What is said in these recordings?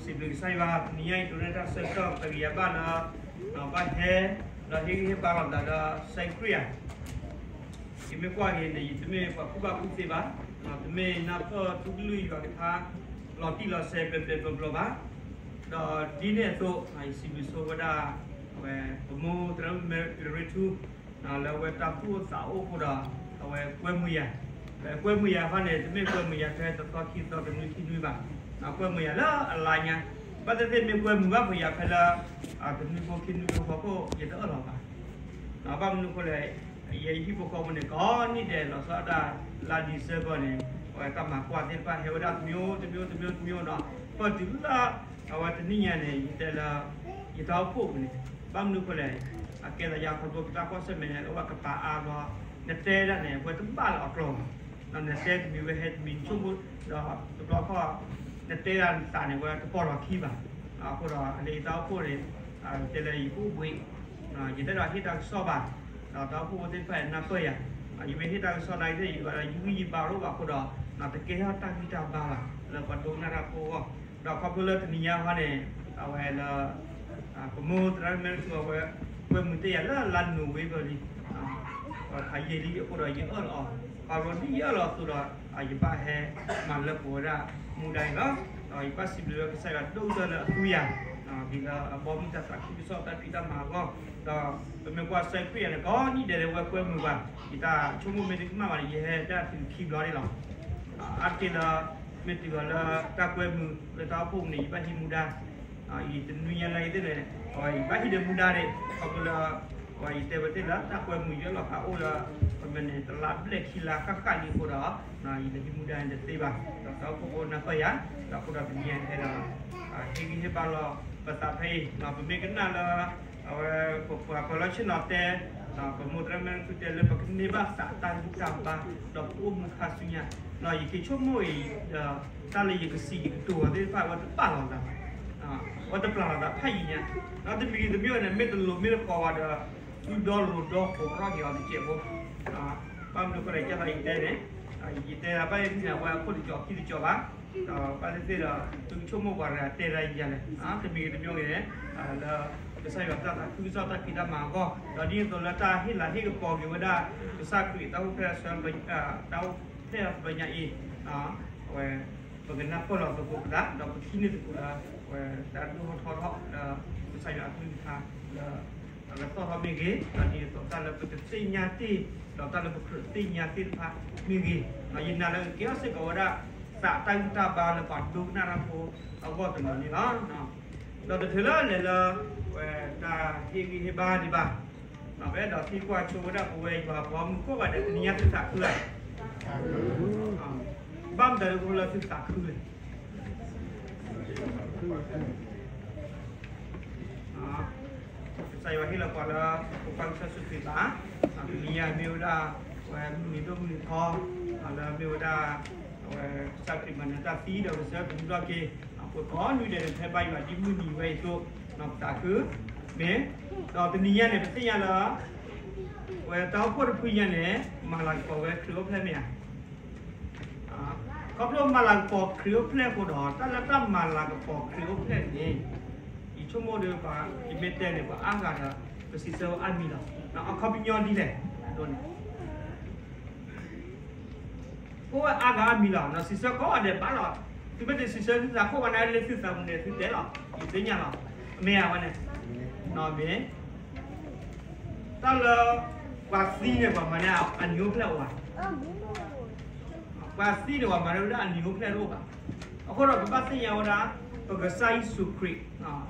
စံးဘျုးကစၢ်ယွၤ တနံၤညါအံၤ ဒိးန့ၢ်တၢ်ဆၢကတီၢ် ပဂံၢ်အဘၣ်လၢ ဘၣ်ဟဲ ဒီးဟ့ၣ်ဂံၢ်ဟ့ၣ်ဘါလီၤသးဒီး ကစၢ်ခရံာ်ဧါ. ယမ့ၢ်ကွၢ်က့ၤန့ၣ် ယတမ့ၢ်ပှၤကူၣ်ဘၣ်ကူၣ်သ့ဘၣ်, ဒီးတမ့ၢ်နၢ်ပၢၢ်ထူကလုၢ်ယွၤကထါ လီၤတံၢ်လီၤဆဲး ပျဲပျဲဘျီဘျီဘၣ်. ဒီးဒ်န့ၣ်အသိး ယစံးဘျုးဆိဝဲဒၣ် အဝဲ ပမိၢ်သရၣ်မုၣ် Mary True လၢအဝဲတၢ်သူၣ်အိၣ်သးအိၣ်အဃိဒီး အဝဲကွဲမုာ်ယၤ, ကွဲမုာ်ယၤအခါန့ၣ် တမ့ၢ်ကွဲမုာ်ယၤဖဲတသီခံသီတနွံခံနွံဘၣ်, ကွဲမုာ်ယၤလၢအလါညါ, ဘၣ်သ့ၣ်သ့ၣ်မ့ၢ်ကွဲမုာ်ဘၣ်ဖဲယၤဖဲလၢ တနွံဖိခံနွံဖိအဃိ ယတအၢၣ်လီၤဘၣ်. ဘၣ်မနုၤအဃိလဲၣ်, ယဲယဟံၣ်ဖိဃီဖိန့ၣ် ကိးနံၣ်ဒဲးလီၤဆီဒၣ်တၢ် လါ December န့ၣ် အဝဲတၢ်မၤကွၢ်သ့ၣ်တဖၣ်ဟဲဝဲဒၣ်တမံၤတမံၤတမံၤတမံၤဒီး ပၢၢ်တုၤလၢ အဝဲတနံၣ်ညါန့ၣ် ယတဲလၢ ယတၢ်အိၣ်ဖှိၣ်ပူၤန့ၣ် ဘၣ်မနုၤအဃိလဲၣ်, အကဲသးယၤခီဖျိပတၢ်ကွၢ်ဆၢၣ်မဲာ်န့ၣ် လၢဝဲကပာ်အါဘျီ နတဲဒၣ်န့ၣ် အဝဲတဘၣ်လၢအကျိၤဘၣ်, ဒီးနတဲတမံၤဝဲဟဲတမံၤ နဆိကမိၣ်ဒီးတဘျီခီၣ် နတဲဒၣ်နသးန့ၣ် အဝဲတပိာ်လီၤခံဘၣ်. အဃိဒီးလၢယတၢ်အိၣ်ဖှိၣ်န့ၣ် တဲလၢယကအိၣ်ဘှံး ယတအဲၣ်ဒိးဟ့ၣ်တၢ်ကစီၣ်ဘၣ်, ဒီးတၢ်အိၣ်ဖှိၣ်ဖိသ့ၣ်တဖၣ်နၢ်ပၢၢ်ယၤ, ယမ့ၢ်ဟ့ၣ်တၢ်ကစီၣ်နာ်က့သ့ၣ် ယဘၣ်လၢယဂံၢ်ယဘါတအိၣ်ဘၣ်အဃိဒီး တကဲထီၣ်တၢ်ဂံၢ်တၢ်ဘါဘၣ် လၢပှၤဒိကနၣ်တၢ်ဖိအဂီၢ်, ဒီးခီဖျိလၢတနံၤညါခီန့ၣ် အဝဲလၢ ပမိၢ်သရၣ်မုၣ် Mary True အဝဲ ကွဲမုာ်တ့ၢ်ယၤလၢလါနိၣ်ဝ့ဘၢၣ်လံ ဖးယံာ်လံအဃိဒီး ယအၢၣ်လီၤအီၤ, ပှၤဘျီဒ်ယအၢၣ်လီၤအသိးဒီး ယဘၣ်ဟဲမၤလၢပှဲၤဝဲဒၣ်မူဒါအံၤလီၤ. ဒီးယဘၣ်စံးဘျုးဝဲကစၢ်ယွၤဒိၣ်ကတၢၢ်လၢအသူယၤ ဒ်လၢအဘီမုၢ်တၢ်သးခုကစီၣ်တၢ်ဖံးတၢ်မၤအဂီၢ်, ဒီးပမ့ၢ်ကွၢ်ကစၢ်ခရံာ်ယၤန့ၣ် ကိးနံၣ်ဒဲးလၢဝဲကွဲမုာ်ပှၤ, ယတၢ်ဆိကမိၣ်မ့ၢ်တကမၣ်ဘၣ်န့ၣ် ယဟဲတၢ်တုၤခံဘျီန့ၣ်လီၤ. အါတက့ၢ်လၢ မ့ၢ်တုၤအီၤလၢတၢ်ကွဲမုာ်လၢတၢ်အိၣ်ဖှိၣ်ပူၤန့ၣ် ယဘၣ်ဟံးမူဒါ ယတနွံညါလၢအံၤသ့ၣ်န့ၣ် ယဘၣ်ဟံးဒီးမူဒါန့ၣ် ခီဖျိလၢ ယတဲဝဲသ့ၣ်လၢတၢ်ကွဲမုာ်ယအၢၣ်လီၤဖးအိၣ်လၢ ပမ့ၢ်န့ၣ် တလါဘျဲၣ်ခံလါဃၣ်ဃၣ်လံအဃိဒီး ယတဟံးမူဒါန့ၣ်တသ့ဘၣ်, ဒီးတၢ်အိၣ်ဖှိၣ်ဖိနၢ်ပၢၢ်ယၤ, ဒီးအဃိဒီးတနံၤညါန့ၣ်ဒီး ဟ့ၣ်ဂံၢ်ဟ့ၣ်ဘါလီၤပသးဖဲအံၤ, ပမ့ၢ်ကနၣ်လၢ အဝဲ ပပှၤပၢၤလီၢ်ဆ့ၣ်နီၤတဲ ပမိၢ်သရၣ်မုၣ် Mary True တဲလၢပကန့ၢ်ဘၣ်သးတၢ်ဂံၢ်တၢ်ဘါ ဒီးပအိၣ်မူခါဆူညါ, ယက့ၤဆိကမိၣ်အံၤဒီး တၢ်လၢယကစံးယကတိၤအီၤသ့ၣ်တဖၣ် အဝဲတပာ်လီၤသးဘၣ်, အဝဲတပာ်လီၤသးဖးယံာ်ညါ, ဒီးတမံၤဂ့ၤတမံၤဂ့ၤန့ၣ် မ့ၢ်တလိၤမ့ၢ်တဃီၤဘၣ်ဒီး သုဒီလိၤဒီဃိးထီၣ်က့ၤအီၤတစဲးဖိ, ဘၣ်မနုၤအဃိလဲၣ် ကဲသးယတဲန့ၣ် ယတဲဒၣ်ဘၣ်ယဲၢ်န့ၣ် အဝဲအခိၣ်တကၠီၤခံတကၠီၤဘၣ်, ဒီးဘၣ်သ့ၣ်သ့ၣ်ဒီး သုကဆိကမိၣ်ပှၤတဂၤတဲဒၣ်ယၤလဲၣ်, တမံၤဂ့ၤတမံၤဂ့ၤန့ၣ် လၢ ကစၢ်ယွၤတၢ်သးခုကစီၣ်တၢ်ဖံးတၢ်မၤအဂီၢ်, ဒီးဒ်သိးလၢတၢ်ဟ့ၣ်လၤဟ့ၣ်ကပီၤက့ၤဝဲဒၣ် ကစၢ်ခရံာ်တၢ်အိၣ်ဖျဲၣ်အဆၢ တၢ်အိၣ်ဖျဲၣ်အဘျီညါအံၤ, အဝဲ ပကနၢ်ပၢၢ်လီၤသကိးပသး ဒီးပထံၣ်န့ၢ်သကိးလၢ အဝဲတၢ်ဒိၣ်ထီၣ်ထီထီၣ်လၢ ကစၢ်ယွၤအကလုၢ်ကထါလၢ အကသီၣ်ထီၣ်မ့ၢ်ဂ့ၤ, ဒီးဒ်သိးတၢ်လၢပတသ့ၣ်ညါတ့ၢ် ဒီးတၢ်လၢပကြၢးသ့ၣ်ညါသ့ၣ်တဖၣ်မ့ၢ်ဂ့ၤ, ယနာ်လၢကကဲထီၣ်စ့ၢ်ကီးဝဲဒၣ် သးတၢ်ဂံၢ်တၢ်ဘါလၢပှၤဒိကနၣ်တၢ်ဖိအဂီၢ်တနီၤန့ၣ်လီၤ. ဒီးတချုးလၢလဲၤလၢ ဝဲတၢ်ဟ့ၣ်ဂံၢ်ဟ့ၣ်ဘါဒံးဘၣ်, ပအဲၣ်ဒိးသံကွၢ်ဆိဝဲဒၣ်ပဝဲယွၤပှၤဂီၢ်မုၢ်ကိးဂၤဒဲး တနံၤညါသုသးခုဧါ, ဘၣ်မတၤဒ်သိးလၢသုသးခုလဲၣ်. ကစၢ်ယွၤဟ့ၣ်လီၤပှၤလၢ ပပၢ်ကစၢ်ယ့ၣ်ၡူးခရံာ်သး, တနံၤညါမ့ၢ်ဝဲဒၣ် အဝဲမုၢ်နံၤဒိၣ်မုၢ်နံၤထီ, လၢမ့ၢ်ဝဲဒၣ် အဝဲကစၢ်ခရံာ်မၤနၢၤတၢ်သံဒီးကစၢ်တနံၤလီၢ်က့ၤ, ပကိးနွံဒဲးန့ၣ် ဖဲဘါယွၤဒ်မုၢ်နံၤဝဲအံၤအသိး, ပသးခု, မ့ၢ်, ဒီးတနံၤညါန့ၣ် ပသ့ၣ်ညါလၢ ဝဲတၢ်အိၣ်ဖှိၣ်တဖုညါန့ၣ် မၤလၤကပီၤဝဲခရံာ်အိၣ်ဖျဲၣ်မ့ၢ်ဧါ. ခီဖျိမၤလၤကပီၤခရံာ်အိၣ်ဖျဲၣ်အဃိဒီး တၢ်လၢတၢ်မၤလၤကပီၤခရံာ်အိၣ်ဖျဲၣ်န့ၣ် ယဆိကမိၣ်ဒီး ယမ့ၢ်တဲန့ၣ် ပှၤအါဂၤဒီး ပစံးဆၢအါမံၤလီၤ. အခီပညီဒ်လဲၣ်, ဒ်န့ၣ် အိၣ်ဝဲအါဂၤအါမံၤလီၤ. စံးဆၢကိးဂၤဒဲးဘၣ်လီၤ. သုမ့ၢ်တစံးဆၢသုသးခိၣ်ဘၣ်န့ၣ် လၢသုသးပူၤန့ၣ် သုတဲလီၤ, ယသ့ၣ်ညါလီၤ. မ့ၢ်ဧါဝဲန့ၣ်, မ့ၢ် တၢ်လၢ ပှၤသံန့ၣ် ပှၤမၤန့ၢ်အနံၤအိၣ်ဖျဲၣ်အိၣ်ဧါ. ပှၤသံန့ၣ် ပှၤမၤန့ၢ်ဝဲဒၣ်အနံၤအိၣ်ဖျဲၣ်တအိၣ်ဘၣ်. အဃိဒီးပဘၣ်သ့ၣ်ညါဝဲဒၣ် ပကစၢ်ယ့ၣ်ၡူးခရံာ်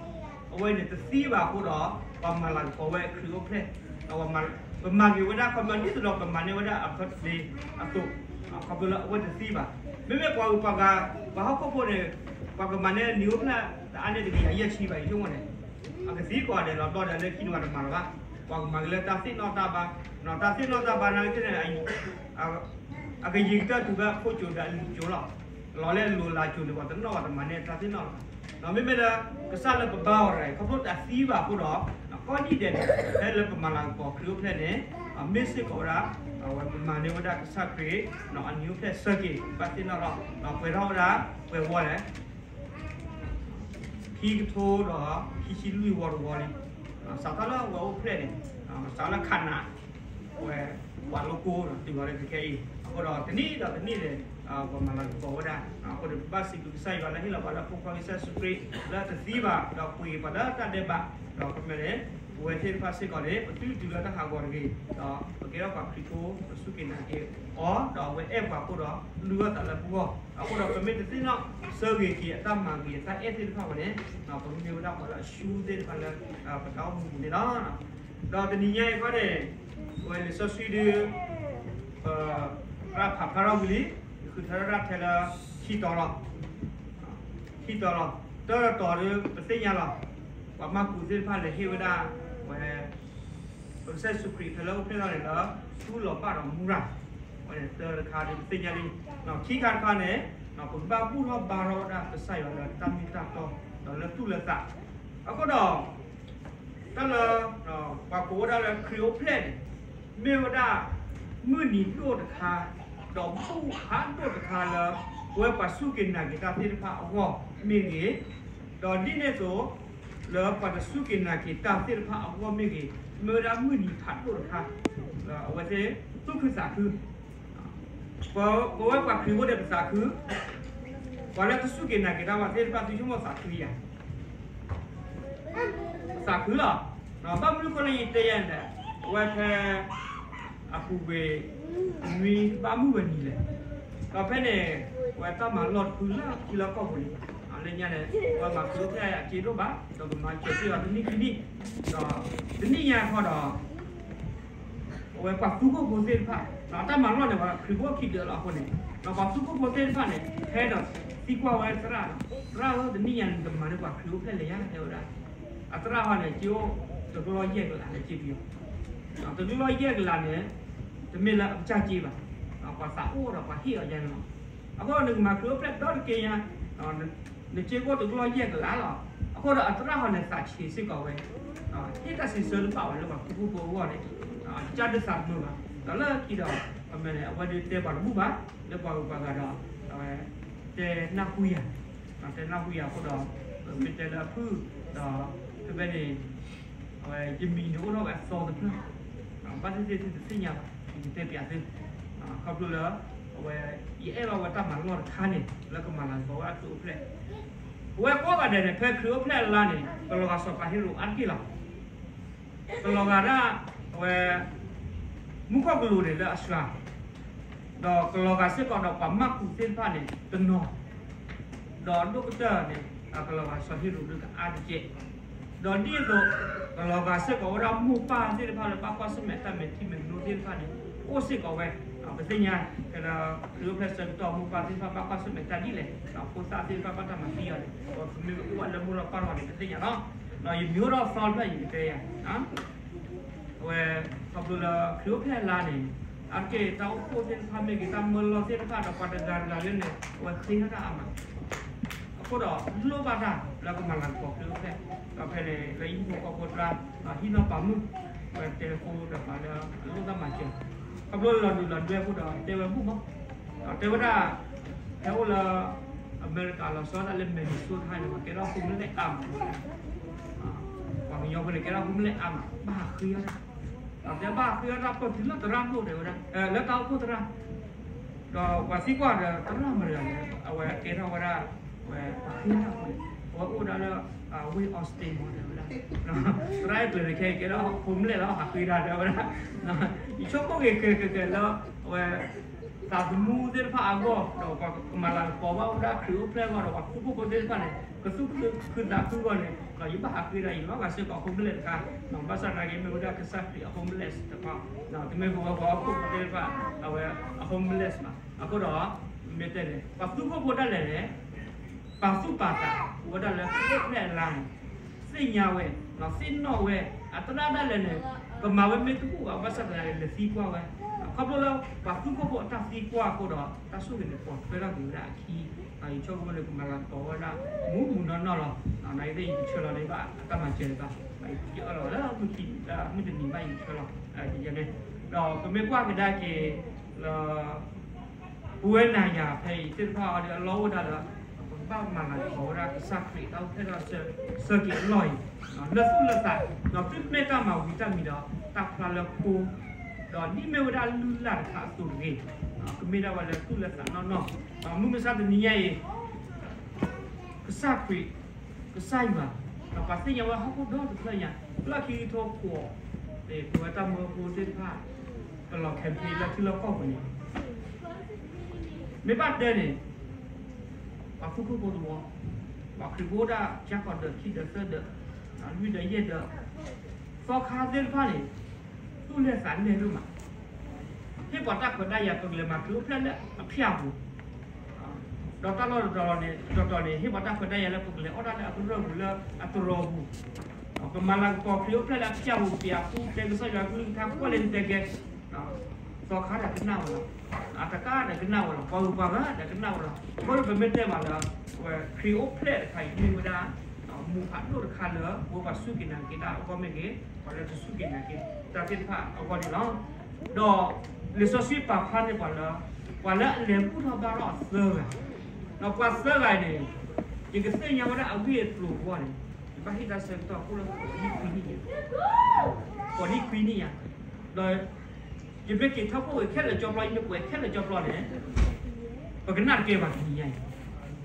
အဝဲန့ၣ်တသံဘၣ်အဃိဒီး ပှၤမၤလၤကပီၤဝဲခရံာ်အိၣ်ဖျဲၣ်, ဒီးပမၤက့ၤဝဲဒၣ်ခီပညီဒ်သိးဒီးပမၤန့ၢ်ဝဲဒၣ်အ birthday အသိး, ခီဖျိလၢအဝဲတသံဘၣ်. မ့မ့ၢ်ပှၤဂုၤပှၤဂၤ ပှၤဟီၣ်ခိၣ်ဖိန့ၣ် ပှၤကမၤန့ၢ်အနံၤအိၣ်ဖျဲၣ် တအါန့ၢ်တကယၤယဲၢ်ဆံဘၣ် ယဆိကမိၣ်န့ၣ်, အကသံကိးဂၤဒဲးလီၤ ဘျီဒီးလၢခံန့ၣ်ပှၤတမၤလၢၤဘၣ်. ပှၤကမၤက့ၤလၢတၢ်သ့ၣ်နီၣ်တၢ်ဘါ, တၢ်သ့ၣ်နီၣ်တၢ်ဘါနာ်က့န့ၣ် အကယံာ်ကတၢၢ်တုၤဖဲအခိၣ်ကၠိဒီးအလံာ်ကၠိလီၤ. လီၤလၢအလိၤလးကၠိန့ၣ် ပှၤတနီၣ်ပှၤတမၤန့ၢ်တၢ်သ့ၣ်နီၣ်လီၤ. မ့မ့ၢ်လၢ ကစၢ်လၢပဘါအီၤတဂၤအံၤ ခီဖျိတသံဘၣ်အဃိဒီး ကိးနံၣ်ဒဲးန့ၣ် ဖဲလၢပမၤလၤကပီၤခရံာ်အိၣ်ဖျဲၣ်န့ၣ် မ့ၢ်စ့ၢ်ကီးဝဲဒၣ် အဝဲပမၤန့ၢ်ဝဲဒၣ်ကစၢ်ခရံာ် အနံၤအိၣ်ဖျဲၣ်ဆၢက့ၤ ဘၣ်သ့ၣ်နီၣ်ထီၣ် ပှဲၤထီၣ်ဝဲဒၣ် ပှဲၤဝီလဲၣ်. ခံကထိဒီးခံဆံလွံၢ်ဝီတဝီလံ. စးထီၣ်လၢဝဲအိၣ်ဖျဲၣ်န့ၣ် စးလၢခးနး ဝဲ ပှၤလိကိဒီးတုၤလီၤလၢခဲအံၤ အဃိဒီးတနံၣ်ဒီးတနံၣ်န့ၣ် ပှၤမၤလၤကပီၤဝဲဒၣ် အဃိဒီးပဘၣ်စံးဘျုးကစၢ်ယွၤလၢဟ့ၣ်လီၤပှၤလၢအဖိခွါကစၢ်ယ့ၣ်ၡူးခရံာ်လၢတသံဘၣ် ဒီးပှ့ၤပှၤလၢတၢ်ဒဲးဘး ဒီးကမၢန့ၣ် ပဝဲသ့ၣ်တဖၣ်စ့ၢ်ကီးန့ၣ် ပသုတုၤလၢတၢ်ဟးဂီၤတဂ့ၤ ဒီးပကဲထီၣ်ပှၤခရံာ်ဖိ ပစူၢ်က့ၤနာ်က့ၤအီၤ ဒီးအဝဲအဲၣ်ပှၤအဃိဒီး လုၢ်အီၣ်သးလၢပဂီၢ် အဃိဒီးပမ့ၢ်တသ့ၣ်နီၣ်ဆၢဂ့ၤက့ၤအတၢ်မၤဂ့ၤ အတၢ်အဲၣ်သ့ၣ်တဖၣ်ဝဲန့ၣ် ပကမ့ၢ်ဝဲဒၣ်ပှၤလၢအဆူသ့ၣ်တဖၣ်လၢ ပတၢ်အိၣ်မူပူၤန့ၣ်လီၤ. ဒီးတနံၤညါအံၤခီန့ၣ် ပဝဲလံာ်စီဆှံဒုး ပရၣ်ဖးဖျါထီၣ်ဝံၤလံ ယဃုထၢထီၣ်တၢ်ထဲလၢ ခံတီၤလီၤ. ခံတီၤလီၤ. တၢ်တတီၤဒုး ပသ့ၣ်ညါလီၤ. ပှၤမၢ်ကူးသ့ၣ်တဖၣ်လဲၤဟ့ၣ်ဝဲဒၣ် ဝဲ ပကစၢ်ယ့ၣ်ၡူးခရံာ်ဖဲလၢအအိၣ်ဖျဲၣ်ထီၣ်န့ၣ်လၢ သူၣ်လီၤဘၣ်ဒီးမူရၤ ဝဲန့ၣ်တၢ်တခါဒုးပသ့ၣ်ညါလံ. ခံခါတခါန့ၣ် ပကဘၣ်ဘူၣ်ထီၣ်ဘါထီၣ်ဝဲဒၣ်ကစၢ်ယွၤလၢတၢ်မ့ၢ်တၢ်တီ ဒီးလၢသူၣ်လၢသး အဃိဒီး တၢ်လၢ ပှၤကိးဝဲဒၣ်လၢခရံာ်အိၣ်ဖျဲၣ်န့ၣ် မ့ၢ်ဝဲဒၣ် မုၢ်နံၤဒိၣ်တခါ ဒီးဘူၣ်ဖးဒိၣ်တခါလၢ ပဝဲပှၤစူၢ်က့ၤနာ်က့ၤတၢ်သ့ၣ်တဖၣ်အဂီၢ်မ့ၢ်ဂ့ၤ, ဒီးဒ်န့ၣ်အသိး လၢပှၤတစူၢ်က့ၤနာ်က့ၤတၢ်သ့ၣ်တဖၣ်အဂီၢ်မ့ၢ်ဂ့ၤ, မ့ၢ်ဝဲဒၣ်မုၢ်နံၤဖးဒိၣ်တခါ လၢအဝဲသ့ၣ်သူၣ်ခုသးခု ပဝဲပှၤခရံာ်ဖိဒီးပသးခု, ပှၤလၢတစူၢ်က့ၤနာ်က့ၤတၢ်ဘၣ်သ့ၣ်တဖၣ်သုဆိကမိၣ်သးခုယၤ, ပသးခုလီၤ. ဘၣ်မနုၤအဃိလၢယတဲယၤန့ၣ်, အဝဲဖဲ အပူၤကွံာ် နွံဘၣ်မုၢ်ဝဲနံၤလဲၣ်, ဒီးဖဲန့ၣ် အဝဲတၢ်မၤလီၢ်တဖုလၢခံလၢကီၢ်ပူၤန့ၣ်, လၢညါန့ၣ် အဝဲမၤခရံာ်အိၣ်ဖျဲၣ်အစ့ဒိၣ်ဘၣ်, ဒီးကမၤစၢၤစ့ၢ်ကီးတနံၣ်ခံနံၣ်, ဒီးတနံၣ်ညါခီဒီး အဝဲပှၤသူခိၣ်ဖိသ့ၣ်တဖၣ်, တၢ်မၤလီၢ်န့ၣ် ပှၤခရံာ်ဖိခံဒုးလီၤအဃိန့ၣ်, ဒီးပှၤသူခိၣ်ဖိသ့ၣ်တဖၣ်န့ၣ် ဟဲဒီးသံကွၢ်ဝဲသရၣ်, သရၣ်ဧၢ တနံၣ်ညါန့ၣ် နကမၤန့ၢ်ပှၤခရံာ်အိၣ်ဖျဲၣ်လဲၣ်ယါ တဲဝဲဒၣ်. အသရၣ်ဟီန့ၣ် စ့အိၣ်တကလီၢ်ယဲၢ်ကလးလၢစ့ပယီၤ, တကလီၢ်ယဲၢ်ကလးန့ၣ် တမ့ၢ်လၢအကစၢ်စ့ဘၣ်, ပှၤသးအိၣ်ဒီးပှၤဟ့ၣ်အီၤယါန့ၣ်လီၤ. အဃိနကမၤခရံာ်အိၣ်ဖျဲၣ်ဒီတက့ၢ်ညါ နစ့အိၣ်တကလီၢ်ယဲၢ်ကလးလီၤ. အဃိဒီးအသရၣ်ဟီန့ၣ်သးဆံးစ့ၢ်ကီးဝဲ, ဟ့ၣ်တၢ်စံးဆၢတဘၣ်ဝဲလၢပှၤသူခိၣ်ဖိအဂီၢ်န့ၣ်, ကစၢ်ဒုးသးတမုာ်ဘၣ်, ဒီးလၢခံဒီး အဝဲဒုးတဲပှၤတဘူၣ်ဘၣ်, လၢပှၤဂုၤပှၤဂၤဒီး အဝဲ တဲနၢ်ဟူယၤ, တဲနၢ်ဟူယၤအဃိဒီး ပမ့ၢ်တဲလၢအဖုၣ်, ဒီးဖဲဖဲန့ၣ် အဝဲယမံၤန့ၣ်အိၣ်ထီၣ်ဝဲအသီတဖျၢၣ်, ဘၣ်သ့ၣ်သ့ၣ်သုတသ့ၣ်ညါဘၣ်, ယကတဲပျးသု, ခီဖျိလၢ အဝဲ ယအဲၣ်ဘၣ်ဝဲတၢ်မၤလီၢ်တခါန့ၣ် လၢကမၤလၤကပီၤဝဲဒၣ်ခရံာ်အိၣ်ဖျဲၣ်, ပဝဲကိးဂၤဒဲးန့ၣ် ဖဲခရံာ်အိၣ်ဖျဲၣ်အလါန့ၣ် ကလီၤဂာ်စီၤပၤဟ့ရိးအါတက့ၢ်လီၤ. ကလီၤဂာ်ဒၣ် အဝဲ မူခိၣ်ကလူးန့ၣ်လၢအစှၤ, ဒီးကလီၤဂာ်စ့ၢ်ကီးဒီးပှၤမၢ်ကူးသ့ၣ်တဖၣ်န့ၣ်တနီၤ, ဒီးဒိၣ်ကတၢၢ်န့ၣ် ကလီၤဂာ်စီၤဟ့ရိးဒုးကအါတက့ၢ်, ဒီးဒ်သိး ကလီၤဂာ်စ့ၢ်ကီးဝဲဒၣ်မိၢ်ပၢ်သ့ၣ်တဖၣ်လၢဘၣ်ကွၢ်ဆၢၣ်မဲာ်တၢ်မဲာ်ထံမဲာ်နိသ့ၣ်တဖၣ်န့ၣ် အိၣ်စ့ၢ်ကီးဝဲ, ပသ့ၣ်ညါ ဖဲလၢခရံာ်အိၣ်ဖျဲၣ်ဆၢကတီၢ်မိၢ်ပၢ်သ့ၣ်တဖၣ်ဘၣ်ကွၢ်ဆၢၣ်မဲာ်တၢ်ဒ်လဲၣ်, ဖိသၣ်သ့ၣ်တဖၣ်ဘၣ်တၢ်မၤသံအီၤန့ၣ် ပမ့ၢ်အိၣ်ဘၣ်လၢမိၢ်လၢပၢ်ထီၣ်န့ၣ် ပသ့ၣ်ညါလီၤ. ယမံၤအိၣ်ဒီးသီတဖျၢၣ်ယကတဲယၤ အဝဲ ခီဖျိလၢခရံာ်အိၣ်ဖျဲၣ်အလါန့ၣ် အါတက့ၢ်တၢ်အိၣ်ဖှိၣ်သ့ၣ်တဖၣ်မ့ၢ်ဂ့ၤ တၢ်မၢလီၢ်သ့ၣ်တဖၣ်ဒီးပှၤတဂၤတဂၤလၢန့ၣ် အဝဲဃ့ထီၣ်တၢ်အါမး, အဃိဒီးလိၣ်ဘၣ်တၢ်လၢကမၤလၤကပီၤခရံာ်အိၣ်ဖျဲၣ်, ဒီးဖဲန့ၣ်လၢဟံၣ်ဖိဃီဖိတြၢ် ဟံၣ်နီၢ်ပၤမုၣ် အဝဲတဲဖိဒီးပှၤလၢအလိၣ်တၢ်မၤစၢၤ, ခီဖျိလီၤဒုးလီၤဒွဲၣ်အဃိဒီးတဲဝဲမုၣ်မး, ဒီးတဲဝဲဒၣ် ဟဲအိၣ်လၢ အမဲရကၤလီၤဆီဒၣ်တၢ်လၢ Minnesota န့ၣ် ပှၤကဲထီၣ် homeless အါမး, ပှၤကညီဖိန့ၣ် ကဲထီၣ် homeless အါမး ဘၣ်ဟးဃ့အီၣ်တၢ်, ဒီးတဲဘၣ်ဟးဃ့အီၣ်တၢ်ပၢၢ်တုၤလၢသရၣ်ဒိၣ်တဲဝဲဒၣ်, လၢတၢ်အိၣ်ဖှိၣ်သရၣ်, ဒီးပှၤသံကွၢ်ဒီးသရၣ်မတၤတဂၤလဲၣ်, အဝဲကဲထီၣ်ဝဲဒၣ် ဝဲပှၤဃ့အီၣ်တၢ်ဖိန့ၣ်, အဝဲအိၣ်ဝဲဒၣ်လၢ Wayne Austin မးတဲဝဲဒၣ်, သရၣ်အဲၣ်ကျၢၤန့ၣ်ခဲအံၤကဲထီၣ် homeless လီၤ ဟးဃ့တၢ်တဲဝဲဒၣ်, ယဆိကမိၣ်က့ၤကဲကဲကဲလၢ အဝဲ သးသမူသ့ၣ်တဖၣ်အဂီၢ် ဒီးပှၤကမၤလၤကပီၤဘၣ်ဝဲဒၣ်ခရံာ်အိၣ်ဖျဲၣ်အဂီၢ်ဒီးပှၤသူခိၣ်ဖိသ့ၣ်တဖၣ်န့ၣ် ကသူၣ်ခုသးခုအဂီၢ်န့ၣ် ဒီးယဘၣ်ဟးဃ့ဒၣ် ယဘၣ်ဂၤစ့ၢ်ကီး homeless တခါ, ဘၣ်ဆၣ်သနာ်က့မ့ၢ်ဝဲဒၣ်ကစၢ်ခရံာ်အ homeless တခါ, တမ့ၢ်ပဝဲပှၤဟီၣ်ခိၣ်ဖိသ့ၣ်တဖၣ် အဝဲအ homeless ဘၣ်. အဃိဒီး မ့ၢ်တဲန့ၣ် ပှၤသူခိၣ်ဖိဒၣ်လဲာ်န့ၣ် ပာ်သူၣ်ပာ်သး အိၣ်ဝဲဒၣ်လၢခရံာ်အိၣ်ဖျဲၣ်အလါန့ၣ် သ့ၣ်ညါဝဲ သ့ၣ်နီၣ်ဝဲ အသရၣ်ဒၣ်လဲာ်န့ၣ် ကမၤဝဲမ့ၢ်တဘူၣ်ဘၣ် ဘၣ်ဆၣ်သနာ်က့လဲၤသံကွၢ်ဝဲ, ခီဖျိလၢပှၤသူခိၣ်ဖိအတၢ်သံကွၢ်အဃိဒီး တၢ်ဆိၣ်ဂ့ၤန့ၣ် ပိာ်ထွဲထီၣ်က့ၤဝဲဒၣ်အခံ, ယဆိကမိၣ်န့ၣ် ကမၤလၤကပီၤဝဲဒၣ် မူးမူးနီၢ်နီၢ်လီၤ. နာ်က့သ့ၣ်ယကဆၢလီၤန့ၣ်ဘၣ် အတၢ်မၤစၢၤန့ၣ်ဘၣ်, ယအၢၣ်လီၤလၢ မုၢ်တနံၤဘၣ်ယကဆၢလီၤ, ယဲန့ၣ်, ဒီးပမ့ၢ်ကွၢ်ကဒါက့ၤလၢ ပဝဲနၤယၤဖဲအံၤသ့ၣ်တဖၣ်အံၤဒီး အလီၢ်အိၣ်ဒၣ်လၢ ဘၣ်မၤလၤကပီၤဝဲဒၣ်ကစၢ်ခရံာ်တၢ်အိၣ်ဖျဲၣ်ထီၣ်ဆၢက့ၤအလီၢ်အံၤ လၢသူၣ်လၢသး, ဒီးသုတမ့ၢ်တၢ်မၤဝံၤတၢ်မံၤဒီး တၢ်ဖျါလၢဖိ, ဒီးဒ်မ့ၢ်ဝဲဒၣ်လုၢ်လၢ်တခါအသိးတဂ့ၤ, ကမ့ၢ်ဒၣ်ဝဲလၢသူၣ်လၢသးနီၢ်နီၢ်, မုၢ်မဆါတနံၤညါအံၤ ကစၢ်ခရံာ်, ကစၢ်ယွၤ, ဒီးပှၤသ့ၣ်ညါဝဲဟီၣ်ခိၣ်ဒီတဖျၢၣ်ညါ, လၢခံကထိဃိး, ပဝဲတၢ်မၢဖိသ့ၣ်တဖၣ်, ပလီၤခဲဖံလၢထံလီၢ်ကီၢ်ပူၤန့ၣ်, မ့ၢ်ဘၣ်တဲန့ၣ်, ပှၤသူၣ်ခိၣ်ဖိတဝီ, ပှၤခရံာ်ဖိအိၣ်ဒၣ်ကၠၢ်ကီးဒၢးခံဒၢးသၢဒၢး, လွံၢ်ဒၢးယဲၢ်ဒၢး, သီခါသ့ၣ်တဖၣ်န့ၣ်, သူၣ်လဲၢ်သးလဲၢ်ဒိၣ်မး ဟ့ၣ်ပှၤတၢ်ခွဲးတၢ်ယာ် ပကလဲၤမၤခရံာ်အိၣ်ဖျဲၣ်လၢအဖၠၣ်ပူၤ, ဒီးတၢ်လီၢ်တတီၤန့ၣ်, တတီၤန့ၣ် ဟ့ၣ်ပှၤတၢ်ခွဲးတၢ်ယာ်လၢပကလဲၤအီၣ်တၢ်လၢအကရၢၢ်ပူၤလၢအတရီပူၤ, ပမၤလၤကပီၤခရံာ်အိၣ်ဖျဲၣ်လၢအဖၠၣ်ပူၤ ပျးဃူတဲကစၢ်ယွၤကလုၢ်ကထါကွၢ်လၢနတဲကဲ, သီခါဒီးကနၣ်ဝဲလီၤ, အတကးဒီးကနၣ်ဝဲလီၤ, ပှၤဂုၤပှၤဂၤဒီးကနၣ်ဝဲလီၤ, အဃိဒီးပမ့ၢ်တဲမးလၢ, ဝဲခရံာ်အိၣ်ဖျဲၣ်တခါအံၤမ့ၢ်ဝဲဒၣ် မူဖးဒိၣ်တခါလၢ ပဝဲပှၤစူၢ်က့ၤနာ်က့ၤတၢ်အဂီၢ်မ့ၢ်ဂ့ၤ, ပှၤလၢတစူၢ်က့ၤနာ်က့ၤတၢ်သ့ၣ်တဖၣ်အဂီၢ်န့ၣ်လီၤ. ဒီးလံာ်စီဆှံပာ်ဖျါန့ၢ်ပှၤလၢ, ပှၤလၢအလဲၤဘူၣ်ထီၣ်ဘါထီၣ်အသၢဂၤ, ဒီးပှၤသၢဂၤအံၤန့ၣ်, ယကသ့ၣ်ညါဝဲဒၣ်အဂ့ၢ်အကျိၤအဂီၢ်န့ၣ်, ယဘၣ်ဟ့ၣ်တၢ်ဆၢကတီၢ်အိၣ်လၢဃိးနံၣ်ခွံနံၣ်ညါ, ဃိးနံၣ်ခွံနံၣ်ညါ, ဒီး ယမ့ၢ်က့ၤထီၣ်ခိၣ်ဂ့ၤခဲလၢာ်ကၠီပျီ ယမ့ၢ်ကွဲးခဲလၢာ်ကၠီပျီန့ၣ်, ပကနၣ်တကဲဘၣ်တနံၤညါ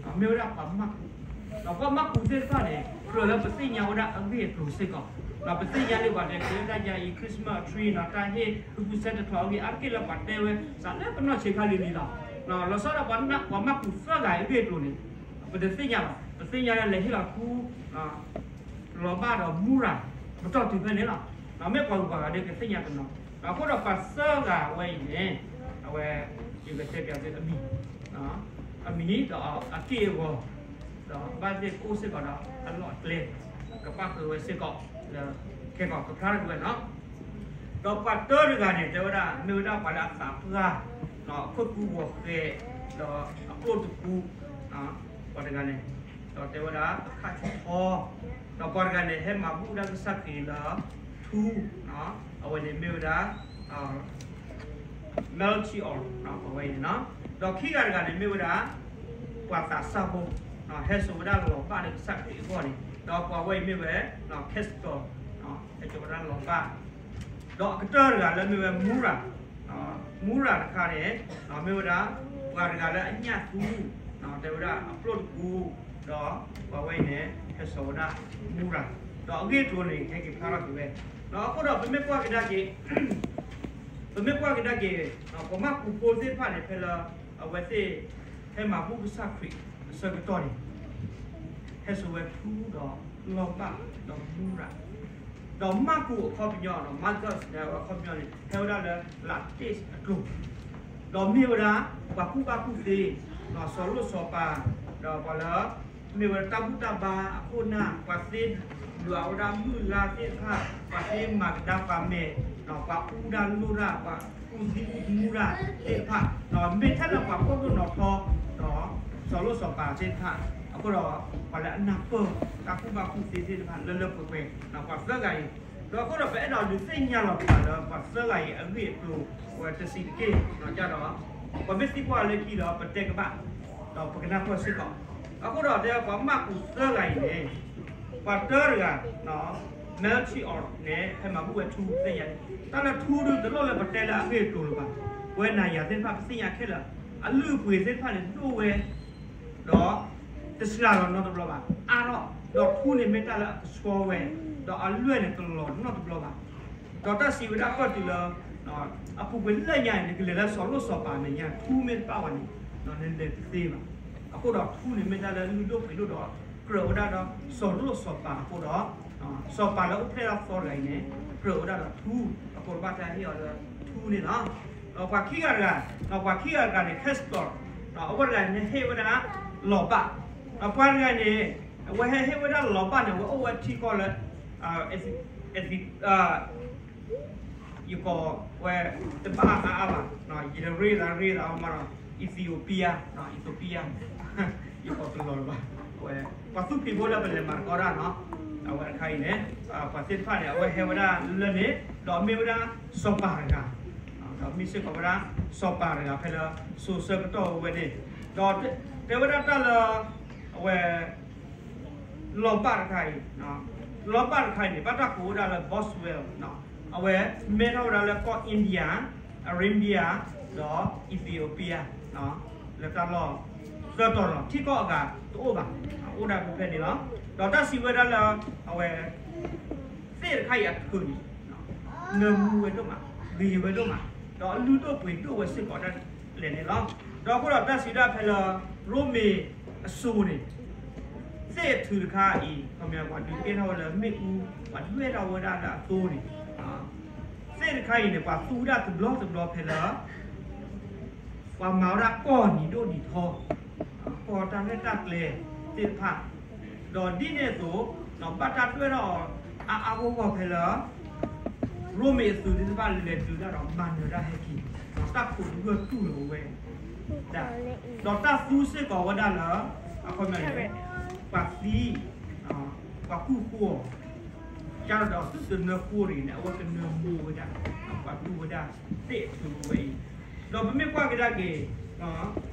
အံၤ, မ့ၢ်ဝဲဒၣ်ပှၤမၢ်ကူး, ဒီးပှၤမၢ်ကူးသ့ၣ်တဖၣ်န့ၣ် ကြၢးလၢပသ့ၣ်ညါဝဲဒၣ်အဂ့ၢ်အကျိၤစ့ၢ်ကီး, ဒီးပသ့ၣ်ညါလံပှၤတဲကဲတၢ်ယါအံၤ Christmas tree နီၤ တၢ်ဟ့ၣ် ဟူကူစဲတထီၣ်အဂ့ၢ်အါတက့ၢ်လၢပှၤတဲဝဲ စးလၢပနီၢ်ဆံးခါလံၤလံၤလီၤ. လီၤဆီဒၣ်ပှၤမၢ်ကူးသၢဂၤအံၤအဂ့ၢ်အကျိၤန့ၣ်, ပတသ့ၣ်ညါဘၣ်, ပသ့ၣ်ညါလၢလဲၤဟ့ၣ်လီၤထူ လီၤဘၣ်ဒီးမူရၤ, ပတီၢ်တုၤဖဲန့ၣ်လီၤ. မ့ၢ်ပှၤဂုၤပှၤဂၤဒီးကသ့ၣ်ညါတနီၤ, ဒီးအဃိဒီးပှၤသၢဂၤဝဲအံၤန့ၣ်, အဝဲ, ယကတဲပၠးသုအမံၤ, အမံၤဒီးအက့ၢ်အဂီၤ, ဒီးဘၣ်သ့ၣ်ကိၣ်စ့ၢ်ကီးဒီးအလီၢ်အကျဲ, ကပၣ်ဃုာ်ဝဲစ့ၢ်ကီး, ခဲကီးကဖျါထီၣ်ကွံာ်ဝဲလီၤ. ဒီးပှၤတၢတဂၤန့ၣ် တဲဝဲဒၣ် မ့ၢ်ဝဲဒၣ်ပှၤလၢအသးပှၢ်, ဒီးအခိၣ်သူဂီၤဃဲၤ, ဒီးအကျိၣ်တကူ, ပှၤတဂၤန့ၣ်, ဒီးတဲဝဲဒၣ်အခၣ်ထီ, ဒီးပှၤတဂၤန့ၣ် ဟဲမၤဘူၣ်ဒၣ်ကစၢ်ခရံာ်လၢထူ, အဝဲန့ၣ်မ့ၢ်ဝဲဒၣ် Melchior အဝဲအံၤန့ၣ်, ဒီးခံဂၤတဂၤန့ၣ်မ့ၢ်ဝဲဒၣ် ပှၤသးစၢ်ဖိ, ဟဲစိာ်ဝဲဒၣ်လီၤဘၣ်လၢကစၢ်ခရံာ်အဂီၢ်န့ၣ်, ဒီးပှၤဝဲအံၤမ့ၢ်ဝဲ Castor, ဟဲစိာ်ဝဲဒၣ်လီၤဘၣ်, ဒီးအကတၢၢ်တဂၤလၢမ့ၢ်ဝဲမူရၤ, မူရၤတခါန့ၣ်, မ့ၢ်ဝဲဒၣ် ပှၤတဂၤလၢအညၣ်သူ, တဲဝဲဒၣ်အကျိၣ်တကူ, ဒီးပှၤဝဲအံၤန့ၣ် ဟဲစိာ်ဝဲဒၣ်မူရၤ, ဒီးအဂ့ၢ်အကျိၤန့ၣ် ဟဲက့ၤဖျါထီၣ်က့ၤဝဲ, ဒီးအဃိဒီးပမ့ၢ်ကွၢ်ကဒါက့ၤ ပမ့ၢ်ကွၢ်ကဒါက့ၤ, ပှၤမၢ်ကူးဖိသ့ၣ်တဖၣ်န့ၣ် ဖဲလၢအဝဲသ့ၣ် ဟဲမၤဘူၣ်ကစၢ်ခရံာ်အဆၢကတီၢ်န့ၣ်, ဟဲစိာ်ဝဲထူဒီးလီၤဘၣ်ဒီးမူရၤ, ဒီးမၢ်ကူးအခီပညီ, Marcos န့ၣ် အခီပညီန့ၣ် ဟဲဝဲဒၣ်လၢ Latin အကျိာ်, ဒီးမ့ၢ်ဝဲဒၣ် ပှၤကူၣ်ဘၣ်ကူၣ်သ့, စီၤလိၣ်စီၤပၤ, ဒီးပှၤလၢ မ့ၢ်ဝဲဒၣ်တၢ်ဘူၣ်တၢ်ဘါအခိၣ်အနၢ်, ပှၤသ့ဒုးအဝဲဒၣ်မုၢ်လါသ့ၣ်တဖၣ်, ပှၤသ့မၤကဒါပာ်မဲာ်, ပှၤအူဒၣ်လိၣ်ဒၣ်, ပှၤကူၣ်သံကူၣ်မူဒၣ်သ့ၣ်တဖၣ်, မ့ၢ်ထဲလၢပှၤကိၣ်ဒိၣ်နီၢ်ထီ, ဒီးစီၤလိၣ်စီၤပၤသ့ၣ်တဖၣ်, အဃိဒီး ပှၤလၢအနၢ်ပၢၢ်တၢ်ကူၣ်ဘၣ်ကူၣ်သ့သ့ၣ်တဖၣ်လၢလၢပှဲၤပှဲၤ, ပှၤသၢဂၤအံၤ, ဒီးအဃိဒီးပအဲၣ်ဒိးဒုးသ့ၣ်ညါလီၤပှၤလၢပှၤသၢဂၤအံၤအဂ့ၢ်အကျိၤ ဝဲတစဲးတက့ၢ်, ဒီး ပမ့ၢ်သံကွၢ်လၢခံဒီးပတဲကဘၣ်, ဒီးပကနၢ်ပၢၢ်စ့ၢ်ကီး, အဃိဒီးတဲပှၤမၢ်ကူးသၢဂၤအံၤန့ၣ်, ပှၤတၢတဂၤ, Melchior န့ၣ် ဟဲမၤဘူၣ်ဝဲထူသ့ၣ်ညါ, တၢ်လၢထူဒုးတလိၣ်လၢပတဲလၢအဂ့ၢ်အကျိၤလၢၤဘၣ်, ပဝဲနၤယၤသ့ၣ်တဖၣ်ပသ့ၣ်ညါခဲလၢာ်, အလုၢ်အပှ့ၤသ့ၣ်တဖၣ်န့ၣ်ဒိၣ်ဝဲ ဒီး တစှၤလီၤနီတဘျီဘၣ်, အါထီၣ်, ဒီးထူန့ၣ်မ့ၢ်တၢ်လၢအကဆှီဝဲ, ဒီးအလွဲၢ်န့ၣ်တလီၤနီတဘျီဘၣ်, ဒီးတၢ်စံးဝဲဒၣ်ကီၢ်တုၤလၢ အပူၤကွံာ်လၢညါအံၤ နကလဲၤလၢစီၤလိၣ်စီၤပၤမဲာ်ညါ ထူမ့ၢ်တပၣ်ဝဲန့ၣ်, နလဲၤတသ့ဘၣ်, အဃိဒီးထူန့ၣ်မ့ၢ်တၢ်လၢလုၢ်ဒိၣ်ပှ့ၤဒိၣ်ဒီး ကြၢးဝဲဒၣ်ဒီးစီၤလိၣ်စီၤပၤအဃိဒီး, စီၤပၤလၢအိၣ်ဖျဲၣ်ထီၣ်သီတဂၤအံၤန့ၣ် ကြၢးဝဲဒၣ်ဒီးထူ, အဃိဒီးဘၣ်တၢ်ဟ့ၣ်အီၤလၢထူန့ၣ်လီၤ. ဒီးပှၤခံဂၤတဂၤ, ဒီးပှၤခံဂၤတဂၤန့ၣ် Castor, အဝဲတဂၤန့ၣ်ဟ့ၣ်ဝဲဒၣ်လီၤဘၣ်, ဒီးပှၤတဂၤန့ၣ် အဝဲဟဲဟ့ၣ်ဝဲဒၣ်လီၤဘၣ်န့ၣ် အဝဲအိၣ်ဝဲထံကီၢ်လၢ ယကိးဝဲ တဘၣ်အါအါဘၣ်, ယတရ့သးရ့သးအီၤမးဒီး Ethiopia, Ethiopia, ယကိးတလီၤလၢၤဘၣ်, အဝဲ ပှၤသူၣ်ဖှံဖိလၢပလဲၤမၤသကိးတၢ်နီၤ, အဝဲတခါအံၤန့ၣ် ပှၤသ့ၣ်တဖၣ်န့ၣ် အဝဲဟဲဝဲဒၣ်လၢန့ၣ်, ဒီးမ့ၢ်ဝဲဒၣ်စီၤပၤတဂၤ, ဒီးမ့ၢ်စ့ၢ်ကီးဝဲဒၣ်စီၤပၤတဂၤဖဲလၢ စိၤဆၢကတီၢ်ဝဲန့ၣ်, ဒီးတဲဝဲဒၣ်တၢ်လၢ အဝဲ လီၤဘၣ်တခါအံၤ, လီၤဘၣ်တခါအံၤန့ၣ် ဘၣ်တၢ်ကိးဝဲဒၣ်လၢ Boswell, အဝဲမဲထီၣ်ဝဲဒၣ်လၢကီၢ် India, Arabia ဒီး Ethiopia လၢတၢ်လီၢ်သၢတီၤလီၤ. ထံကီၢ်အဂၤတအိၣ်ဘၣ်, အိၣ်ဒၣ်ဖဲန့ၣ်လီၤ. ဒီးတၢ်စံးဝဲဒၣ်လၢ အဝဲ သ့ၣ်တခါအံၤအထုးန့ၣ် နၢမူဝဲဒိၣ်မး, ဂ့ၤဝဲဒိၣ်မး, ဒီးအလုၢ်ဒိၣ်ပှ့ၤဒိၣ်ဝဲစ့ၢ်ကီးဒၣ်လဲာ်န့ၣ်လီၤ. ဒီးအဃိဒီးတၢ်စံးဒၣ်ဖဲလၢ ရိမ့ၤအစိၤန့ၣ် သ့ၣ်အထုးတခါအံၤ ခီပညီ ပှၤဒုးကဲထီၣ်ဝဲလၢမ့ၣ်အူ, ပှၤဒွဲၣ်ထီၣ်ဝဲဒၣ်လၢအသိန့ၣ်, သ့ၣ်တခါအံၤန့ၣ် ပှၤသူဝဲဒၣ်တဘျီတဘျီဖဲလၢ ပှၤမၤဝဲဒၣ်ကီၢ်နံၤဒိၣ်နံၤထီ, ကီၢ်တၢ်ရဲၣ်တၢ်ကျဲၤသ့ၣ်တဖၣ်, ဒီးဒ်န့ၣ်အသိး ဘၣ်တၢ်တွဲၣ်ထီၣ်အါအါဂီၢ်ဂီၢ်ဖဲလၢ ရိမ့ၤအသုးသ့ၣ်တဖၣ်လဲၤတုၤဒၣ်ဒီးမၤနၢၤဒၣ်ဟဲက့ၤ, တၢ်ခိးတဂၢၢ်တူၢ်လီၤဝဲဒၣ်, ဒီးတၢ်သူစ့ၢ်ကီးဝဲဒၣ်လၢ အခီပညီန့ၣ် ပှၤသံ, ပှၤကူၣ်ဃိအီၤ ကဒီးသုတနၢဃိတဂ့ၤန့ၣ် အဝဲကနၢမူဝဲဒၣ်, ပှၤသူဝဲဒၣ်သ့ၣ်အထုးဝဲအံၤ, ဒီးပမ့ၢ်ကွၢ်ကဒါက့ၤ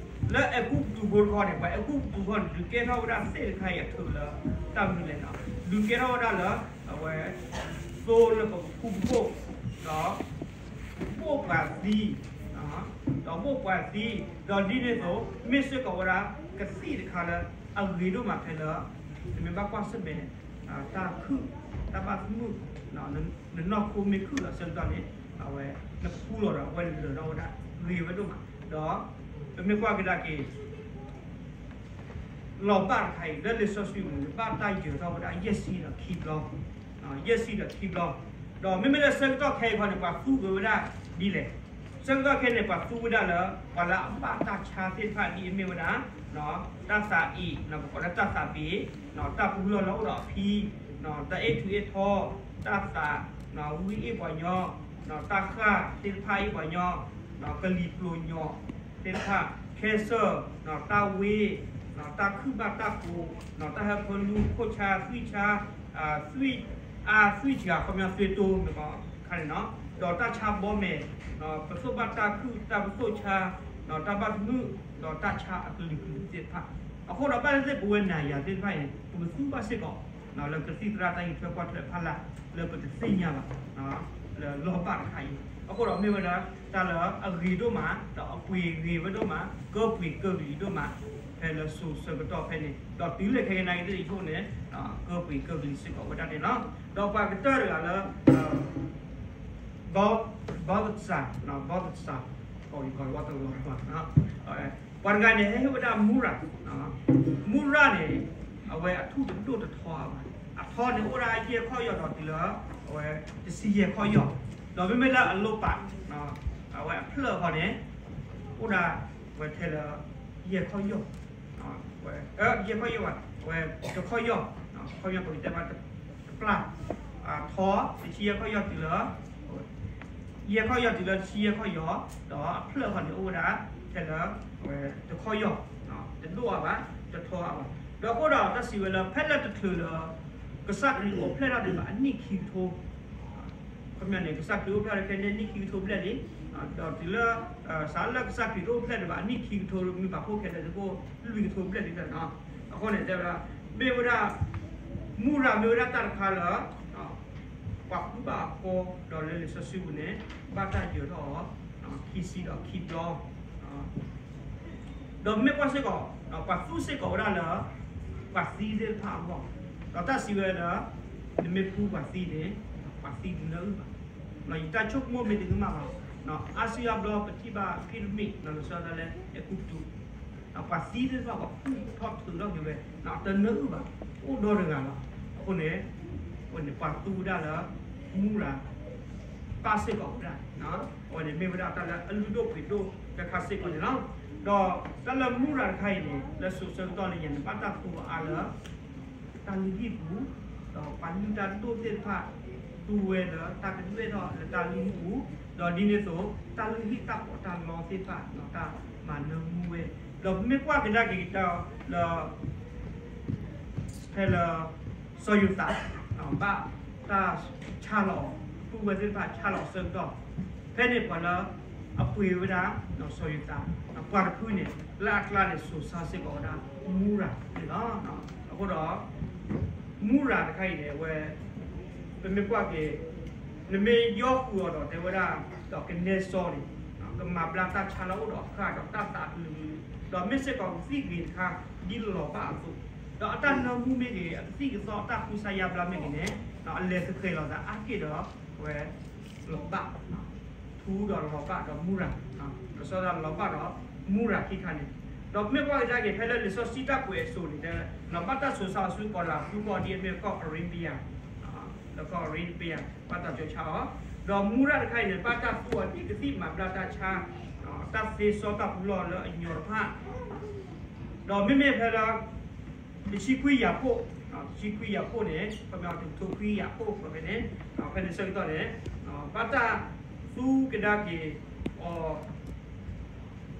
လၢအဲၤကူပတူးဖိတခီန့ၣ် ပှၤအဲၤကူပတူးဖိန့ၣ် ဒုးကဲထီၣ်ဝဲဒၣ်သ့ၣ်တခါအံၤအထုးလၢ တၢ်မနုၤလဲၣ်န့ၣ် ဒုးကဲထီၣ်ဝဲဒၣ်လၢ အဝဲ သိလၢပကဖူပခိၣ်, ဒီး ဘိၣ်ပှၤသံ, ဒီးဘိၣ်ပှၤသံ, ဒီးဒ်န့ၣ်အသိး မ့ၢ်စ့ၢ်ကီးဝဲဒၣ် ကသံၣ်တခါလၢအဂ့ၤဒိၣ်မးဖဲလၢ နမ့ၢ်ဘၣ်ကွၢ်ဆၢၣ်မဲာ် တၢ်ခုၣ်, တၢ်ဘၣ်သမုၣ်, နနီၢ်ခိမ့ၢ်ခုၣ်လီၤဆၢကတီၢ်န့ၣ် အဝဲ နဖူလီၤဒီး အဝဲလၢာ်ထီၣ်ဝဲဒၣ်ဂ့ၤဝဲဒိၣ်မး, ဒီး ပမ့ၢ်ကွၢ်ကဒါက့ၤ လီၤဘၣ်တခါအံၤ လၢလံာ်စီဆှံပူၤန့ၣ် ဘၣ်တၢ်ယၢၤထီၣ်ဝဲဒၣ်ယဲၢ်ဆံဒီးခံဘျီ, ယဲၢ်ဆံဒီးခံဘျီ, ဒီးမ့မ့ၢ်လၢဆၢကတီၢ်ခဲအံၤခီန့ၣ် ပှၤသူက့ၤဝဲဒၣ်ဒ်လဲၣ်, ဆၢကတီၢ်ခဲအံၤန့ၣ် ပှၤသူဝဲဒၣ်လၢ ပှၤလၢအဘၣ်တၢ်ဆါသ့ၣ်တဖၣ်ဒ်အမ့ၢ်ဝဲဒၣ် တၢ်သးအ့ၣ် ပကိးလၢတၢ်သးဘ့ၣ်, တၢ်ပူၤလီၢ်လၢအိၣ်ဒီးအဖံ, တၢ်အ့ၣ်ထူးအ့ၣ်ထီ, တၢ်သး, ဝံအ့ၣ်ပှၤညီ, တၢ်ဃၢ်သ့ၣ်တဖၣ်အ့ၣ်ပှၤညီ, ကလံၤပျိၤညီသ့ၣ်တဖၣ်, ခဲစၢၢ်, တၢ်ဝ့ၢ်, တၢ်ခုၣ်ဘၣ်တၢ်ကိး, တၢ်ဟၢဖၢလူ ခိၣ်ဆါ သွံၣ်ဆါ, သွံၣ်, အသွံၣ်စှၤ ခီပညီသွံၣ်တိမ့ၢ်ကီးခါန့ၣ်နီၤ, ဒီးတၢ်ဆါဘီမဲာ်, ပသိၣ်ဘၣ်တၢ်ခုၣ် တၢ်ပသိၣ်ဆါ, တၢ်ဘၣ်သမုၣ်, ဒီးတၢ်ဆါအကလုာ်ကလုာ်သ့ၣ်တဖၣ်, အဃိဒီးဘၣ်သ့ၣ်သ့ၣ်ပဝဲနၤယၤသ့ၣ်တဖၣ်အံၤ ပကသူဘၣ်စ့ၢ်ကီး လၢကသံၣ်သရၣ်တၢ်ဂ့ၢ်ထွဲကွၢ်ထွဲဖးလၢ် လၢပတသ့ၣ်ညါဘၣ် လၢလီၤဘၣ်တခါအံၤ, အဃိဒီးမ့ၢ်ဝဲဒၣ် တၢ်လၢအဂ့ၤဒိၣ်မး ဒီးအပှ့ၤဂ့ၤဝဲဒိၣ်မး ကၢပှ့ၤကၢကလံၤဒိၣ်မး ဖဲလၢစိၤဆၢကတီၢ်ဖဲန့ၣ် ဒီးတုၤလၢခဲကနံၣ်အံၤတယိၣ်န့ၣ် ကၢပှ့ၤကၢကလံၤစ့ၢ်ကီးဝဲဒၣ်န့ၣ်လီၤ. ဒီးပှၤကတၢၢ်တဂၤလၢ ဘီသစၤ, ဘီသစၤ, ပှၤတဂၤန့ၣ် ဟဲဟ့ၣ်ဝဲဒၣ်မူရၤ, မူရၤန့ၣ် အဝဲအထူၣ်တဒိၣ်တထီအါဘၣ်, အထီန့ၣ်အိၣ်ဒၣ်ယဲၢ်ခီၣ်ယီၢ်ဒီးတုၤလၢ အဝဲတဆံယဲၢ်ခီၣ်ယီၢ်, ဒီးမ့မ့ၢ်လၢအလိၣ်ပာ် အဝဲအဖျၢၣ်ဃီန့ၣ် အိၣ်ဒၣ်ဝဲထဲလၢ ယဲၢ်ခီၣ်ယီၢ်, ယဲၢ်ခီၣ်ယီၢ်ဘၣ်, အဝဲတခီၣ်ယီၢ်, ခီပညီပကတဲဘၣ်တပျၢ်, ထီ တဆံယဲၢ်ခီၣ်ယီၢ်တုၤလၢ ယဲၢ်ခီၣ်ယီၢ်တုၤလၢတဆံယဲၢ်ခီၣ်ယီၢ်, ဒီးအဖျၢၣ်ဃီန့ၣ်အိၣ်ဝဲဒၣ် ထဲလၢ အဝဲတခီၣ်ယီၢ်, တဒိၣ်အါဘၣ်, တထီအါဘၣ်, ဒီးအဃိဒီးတၢ်စံးဝဲလၢ ဖဲလၢတချုးလၢ ကစၢ်ခရံာ်အိၣ်ဖျဲၣ်ထီၣ်ဒံးဘၣ်အနံၣ်ခံကထိ ခီပညီန့ၣ် ကစၢ်ခရံာ်အိၣ်ဖျဲၣ်ထီၣ်ခဲန့ၣ် နံၣ်ခံကထိဘျဲၣ်လံ, ဒီးတုၤလၢ စးလၢကစၢ်ခရံာ်တအိၣ်ဖျဲၣ်ဒံးဘၣ်အနံၣ်ခံကထိ မ့ၢ်ပာ်ဖှိၣ်ခဲလၢာ်သကိး လွံၢ်ကထိဘျဲၣ်လံဒီးနီၤ, အဃိန့ၣ်တဲဝဲဒၣ် မ့ၢ်ဝဲဒၣ် မူရၤမ့ၢ်ဝဲဒၣ်တၢ်တခါလၢ ပှၤဃုဘၣ်အဃီ ဒီးလၢလံာ်စီဆှံပူၤန့ၣ် ဘၣ်တၢ်ယၢၤထီၣ်အီၤ ခံဆံဒီးခံဘျီ ဒီးမ့ၢ်ကွၢ်စ့ၢ်ကီး ပှၤသူစ့ၢ်ကီးဝဲဒၣ်လၢ ပှၤသံသ့ၣ်တဖၣ်အဂီၢ်, ဒီးတၢ်စံးဝဲလၢ နမ့ၢ်ဖူပှၤသံန့ၣ် ပှၤသံတနၢအုၣ်ဘၣ်, ယတၢ်ဆိကမိၣ်မ့ၢ်တကမၣ်ဘၣ်, အါစုအါဘျီပထံၣ်ဘၣ် pyramid လီၤဆီဒၣ်လဲာ် အဲၤကူပတူး ပှၤသံသ့ၣ်တဖၣ် ပှၤကူၣ်ထီၣ်ထုးထီၣ်က့ၤဝဲ တနၢအုၣ်ဘၣ်, အိၣ်ဒီတဂၤလီၤ. အဃိန့ၣ် အဝဲန့ၣ်ပှၤသူဝဲဒၣ်လၢ မူရၤ ပၢ်စ့ၢ်ကီးဝဲဒၣ်, အဝဲန့ၣ်မ့ၢ်ဝဲဒၣ်တၢ်လၢအလုၢ်ဒိၣ်ပှ့ၤဒိၣ်တခါစ့ၢ်ကီးန့ၣ်လီၤ. ဒီးတၢ်လၢမူရၤတခါအံၤန့ၣ် လၢစိၤဆၢကတီၢ်န့ၣ် ယၤန့ၣ်ဘၣ်တၢ်သူအါလၢ တၢ်လုၢ်ဟံၣ်ပူၤ, ဒီးပှၤလုၢ်တၢ်ဒိၣ်သ့ၣ်တဖၣ် သူဝဲလၢတၢ်ကဒွဲၣ်ထီၣ်လၢတၢ်လုၢ်ဟံၣ်ပူၤ, ဒီးဒ်န့ၣ်အသိး တၢ်လုၢ်ဟံၣ်တၢ်ဖှီၣ်တၢ်လီသ့ၣ်တဖၣ် တၢ်မၤနၢမူဝဲ, ဒီးပမ့ၢ်ကွၢ်ကဒါက့ၤကတၢၢ်လၢ ဖဲလၢ စီၤယိၤသး ဘၣ်တၢ်ဆါလီၤအီၤ, ပုၢ်ဝဲၢ်သ့ၣ်တဖၣ်ဆါလီၤအီၤဆၢကတီၢ်, ဖဲန့ၣ်ပှၤလၢအပှ့ၤဝဲဒၣ် စီၤယိၤသး ပှၤတဖုန့ၣ် လၢအကျါန့ၣ် စိာ်ဆါစ့ၢ်ကီးဝဲဒၣ် မူရၤန့ၣ်လီၤ. အဃိဒီး မူရၤတခါအံၤန့ၣ် အဝဲ ပမ့ၢ်ကွၢ်က့ၤ နမ့ၢ်ယီၢ်ဃုာ်အီၤဒီးတဲဝဲဒၣ် ဒီးကနဲစီန့ၣ် ကမၤဘျါတၢ်ဆါလၢအအိၣ်ဒီးအဃၢ်ဒီးတၢ်သးကလုာ်ကလုာ် ဒီးမ့ၢ်စ့ၢ်ကီးကသံၣ်ဂ့ၤတခါ ဒ်လီၤဘၣ်အသိး ဒီးအတၢ်နၢမူမ့ၢ်ဂ့ၤ အကသံၣ်ကသီအတၢ်ကူစါယါဘျါမ့ၢ်ဂ့ၤန့ၣ် အလဲၤသဃဲၤလီၤသးအါက့ၢ်ဒီး အဝဲ လီၤဘၣ် ထူဒီးလီၤဘၣ်ဒီးမူရၤ လီၤဆီဒၣ်လီၤဘၣ်ဒီးမူရၤခံခါန့ၣ် ဒီးမ့ၢ်ကွၢ်ကဒါက့ၤ ဖဲလၢလံာ်စီဆှံတၢ်ကွဲးအစိၤန့ၣ် လီၤဘၣ်တၢ်ဆိးဆါအီၤဆူကီးလၢအဃုကီၢ်ဒ်အမ့ၢ်ကီၢ်အရ့ဘံယၤ လၢကီၢ်အရ့ဘံယၤ ဘၣ်တၢ်ကၠိဆါအီၤ ဒီးမူရၤတခါအံၤန့ၣ် ဘၣ်တၢ်သူအီၤဒ်ကသံၣ်မၤဘျါတၢ်ဆါ တၢ်သ့စီတၢ်ပူၤလီၢ်လၢအညီတဖၣ် ဒီးမ့မ့ၢ်ဖဲလၢ တဆံခွံယၤဖှိၣ် တဆံခွံယၤဖှိၣ်န့ၣ် ခီပညီတဆံခွံယၤဖှိၣ်ဖဲန့ၣ် ဖဲန့ၣ်ဆၢကတီၢ်န့ၣ် ဘၣ်တၢ်သူကဒါက့ၤ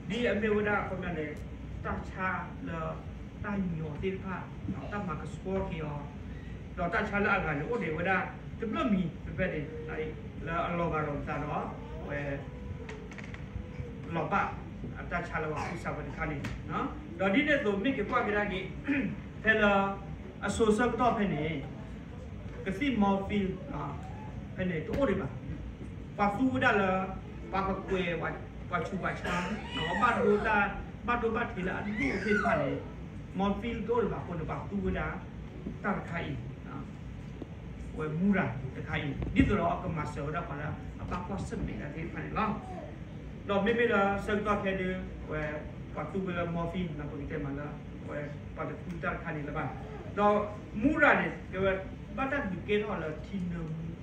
အီၤ ဒ်အမ့ၢ်ဝဲဒၣ်ခီပညီန့ၣ် တၢ်ဆါလၢ တၢ်ညီသ့ၣ်တဖၣ် တၢ်မၤကဆှီက့ၤအီၤ ဒီးတၢ်ဆါလၢအဂၤန့ၣ် အိၣ်ဒံးဝဲဒၣ် တဘျီမံၤဖဲဖဲန့ၣ် လၢအလီၤဂာ်ဒီးပသးဒီး အဝဲ လီၤဘၣ် အတၢ်ဆါလၢပှၤကူစါဝဲတခါန့ၣ် ဒီးဒ်န့ၣ်အသိးမ့ၢ်က့ၤကွၢ်ကဒါက့ၤ ဖဲလၢ အစိၤဆၢကတီၢ်ဖဲန့ၣ် ကသံၣ် morphine ဖဲန့ၣ်တအိၣ်ဒံးဘၣ် ပှၤသူဝဲဒၣ်လၢ ပှၤကကွဲး ပှၤဆူးပှၤဆါ ဘၣ်ဒိတၢ် ဘၣ်ဒိဘၣ်ထံးလၢအဒိၣ်သ့ၣ်တဖၣ်န့ၣ် morphine တအိၣ်ဒံးဘၣ်အဃိန့ၣ် ပှၤသူဝဲဒၣ် တၢ်တခါအံၤ ဝဲမူရၤတခါအံၤ ဒ်သိးဒီးကမၤစၢၤဝဲဒၣ်ပှၤလၢအဘၣ်ကွၢ်ဆၢၣ်မဲာ်တၢ်သ့ၣ်တဖၣ်န့ၣ်လီၤ. ဒီးမ့မ့ၢ်လၢဆၢကတီၢ်ခဲဒု အဝဲ ပှၤသူဝဲလၢ morphine ပကတဲမးလၢ အဝဲပှၤတသူတၢ်တခါန့ၣ်လၢၤဘၣ်. ဒီးမူရၤန့ၣ် ကဲဝဲ ဘၣ်တၢ်ဒုးကဲထီၣ်လၢထံနၢမူ ဒီး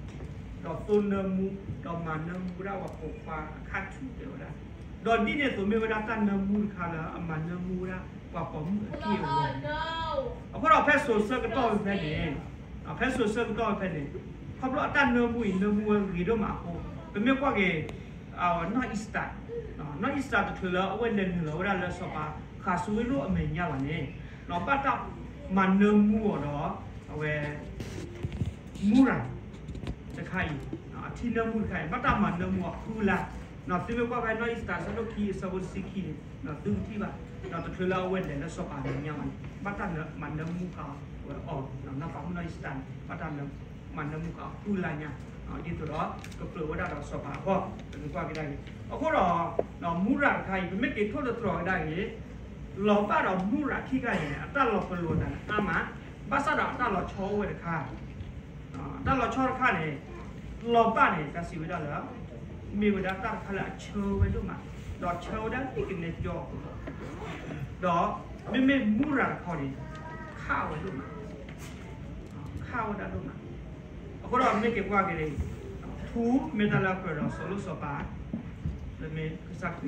သိနၢမူ ဒီးမၤနၢမူဝဲဒၣ်ပှၤပိာ်ခွါအခါဆူၣ်တဲဝဲဒၣ် ဒီးဒ်န့ၣ်အသိးမ့ၢ်ဝဲဒၣ်တၢ်နၢမူတခါလၢအမၤနၢမူဝဲဒၣ် ပှၤပိာ်မုၣ်အက့ၢ်အဂီၤ အဃိဒီးဖဲစိၤဆၢကတီၢ်ဖဲန့ၣ် ဖဲစိၤဆၢကတီၢ်ဖဲန့ၣ် ခီဖျိအတၢ်နၢမူအံၤနၢမူဝဲဂ့ၤဒိၣ်မးအဃိ ပမ့ၢ်ကွၢ်က့ၤ နီၢ်အံၣ်စတၢ် နီၢ်အံၣ်စတၢ်တချုးလၢအဝဲလဲၤနုာ်လီၤဝဲဒၣ်လၢစီၤပၤဃးစူဝ့ရိၣ်အမဲာ်ညါဘၣ်န့ၣ် ဘၣ်တၢ်မၤနၢမူအီၤဒီး အဝဲ မူရၤတခါအံၤ အထံနၢမူတခါအံၤ ဘၣ်တၢ်မၤနၢမူအီၤဃုလါ သုမ့ၢ်ကွၢ်ဖဲနီၢ်အံၣ်စတၢ်အဆၢဒိၣ်ခံအဆၢဖိတဆံခံန့ၣ် သုကထံၣ်ဘၣ် ဒီးတချုးလၢအဝဲလဲၤလၢစီၤပၤမဲာ်ညါဘၣ်န့ၣ် ဘၣ်တၢ်မၤနၢမူဃာ်အီၤ နီၢ်ပၤမုၣ်နီၢ်အံၣ်စတၢ်န့ၣ် ဘၣ်တၢ်မၤနၢမူဃာ်အီၤဃုလါညါ ဒ်သိးဒီး ကကြၢးဝဲဒၣ်ဒီးစီၤပၤအဂီၢ် ပမ့ၢ်ကွၢ်ကဒါက့ၤ အဃိဒီး မူရၤတခါအံၤ ပမ့ၢ်က့ၤထိၣ်သတြီၤကဒါက့ၤ လီၤဘၣ်ဒီးမူရၤခံခါအံၤန့ၣ် အတၢ်လီၤပလိာ်သးန့ၣ်အါမး ဘၣ်ဆၣ်ဒီးအတၢ်လီၤဆီအိၣ်ဝဲတခါ တၢ်လီၤဆီတခါန့ၣ် လီၤဘၣ်န့ၣ် တၢ်စံးဝဲဒၣ်လၢ မ့ၢ်ဝဲဒၣ်တၢ်တခါလၢအဆၢဝဲဒိၣ်မး ဒီးဆၢဝဲဒၣ်သ့ၣ်ကနဲကၠီ ဒီးမ့မ့ၢ်မူရၤတခါန့ၣ် ခးဝဲဒိၣ်မး ခးဝဲဒၣ်ဒိၣ်မး အဃိဒီးမ့ၢ်က့ၤကွၢ်က့ၤန့ၣ် ထူမ့ၢ်တၢ်လၢအကြၢးဒီးစီၤလိၣ်စီၤပၤ လၢမ့ၢ်ကစၢ်ခ